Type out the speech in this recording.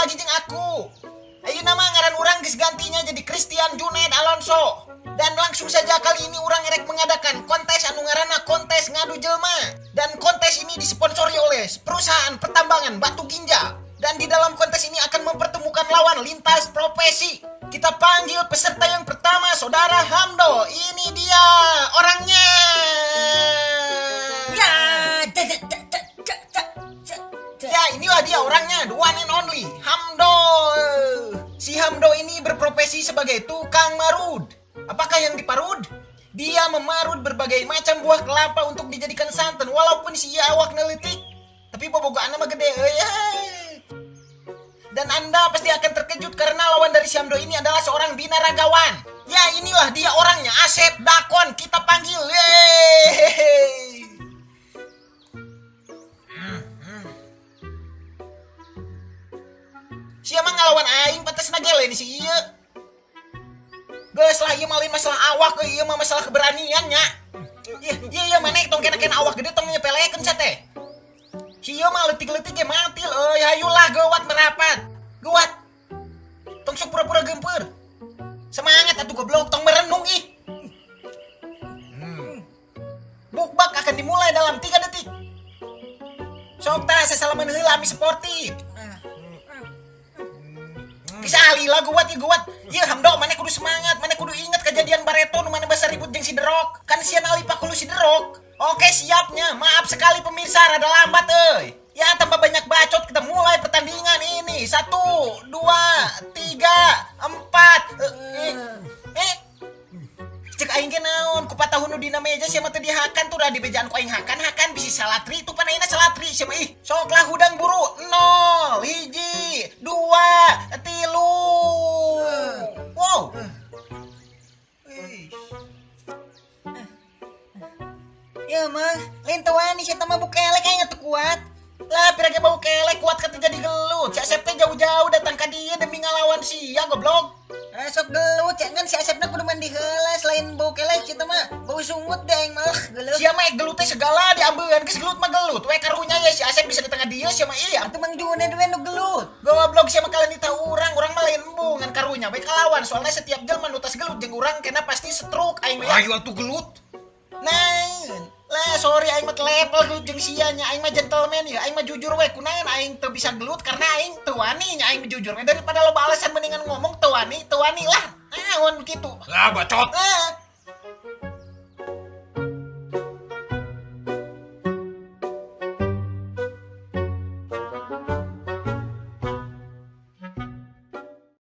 lagi jeung aku. Ayeuna mah ngaran urang geus gantinya jadi Christian Junaid Alonso. Dan langsung saja kali ini urang erek mengadakan kontes anu ngaranna kontes ngadu jelma. Dan kontes ini disponsori oleh perusahaan pertambangan batu ginjal. Dan di dalam kontes ini akan mempertemukan lawan lintas profesi. Kita panggil peserta yang pertama, Saudara Hamdo. Ini dia orangnya. Ya, ya inilah dia orangnya, the one and only Hamdo. Si Hamdo ini berprofesi sebagai tukang marud. Apakah yang diparud? Dia memarud berbagai macam buah kelapa untuk dijadikan santan, walaupun si awak neletik, tapi bobogoanna mah gede euy. Dan Anda pasti akan terkejut karena lawan dari si Hamdo ini adalah seorang binaragawan. Ya inilah dia orangnya, Asep Dakon, kita panggil. Yeay. Sia mah ngalawan aing pantes nagele di si ieu. Geus lah ieu mah lain masalah awak euy, ieu mah masalah keberanian nya. Ieu ieu maneh tong kena-kena awak gede tong nyepelekeun sia teh. Si ieu mah leutik-leutik ge matil euy, hayulah geuwat merapat. Geuwat. Tong sok pura-pura geumpeur. Semangat atuh goblok, tong merenung ih. Bukbak akan dimulai dalam 3 detik. Sok tah sasalaman heula ami sportif. Bisa alila guat ya guat. Ieu Hamdo maneh kudu semangat, maneh kudu inget kejadian bareto nu maneh basa ribut jeung si Derok. Kan sieun ali pakulu si Derok. Oke siapnya, maaf sekali pemirsa rada lambat euy. Ya tanpa banyak bacot kita mulai pertandingan ini. 1, 2, 3, 4. Cek aing ge naon, ku patahun nu dina meja sia mah teu dihakan tuh da dibejaan ku aing hakan hakan bisi salatri tuh pan ayeuna salatri sia mah ih. Sok lah hudang buru 0, 1, 2, 3. Wow. Ya mah, lain teu wani sia mah bukelek aing teu kuat. Lah pira ge bau kelek kuat kata jadi gelut. Si Asep teh jauh-jauh datang ka dieu demi ngalawan sia goblok. Sok gelut cek ngan si Asepna kudu mandi heula selain bau kelek sia mah bau sungut deh aing mah gelut. Sia mah gelut teh segala diambeun geus gelut mah gelut we karunya ya si Asep bisa di tengah dieu sia mah iya. Atuh Mang Junaid we nu gelut. Goblok sia mah kalian ditahu urang, urang mah lain embung ngan karunya we kalawan soalnya setiap jelema nu tas gelut jeung urang kena pasti stroke aing mah. Ayo atuh gelut. Nah, lah sorry aing mah level gelut jeung sia nya aing mah gentleman ya aing mah jujur we kunaon aing teu bisa gelut karena aing teu wani nya aing jujur we daripada loba alasan mendingan ngomong teu wani lah naon kitu lah bacot.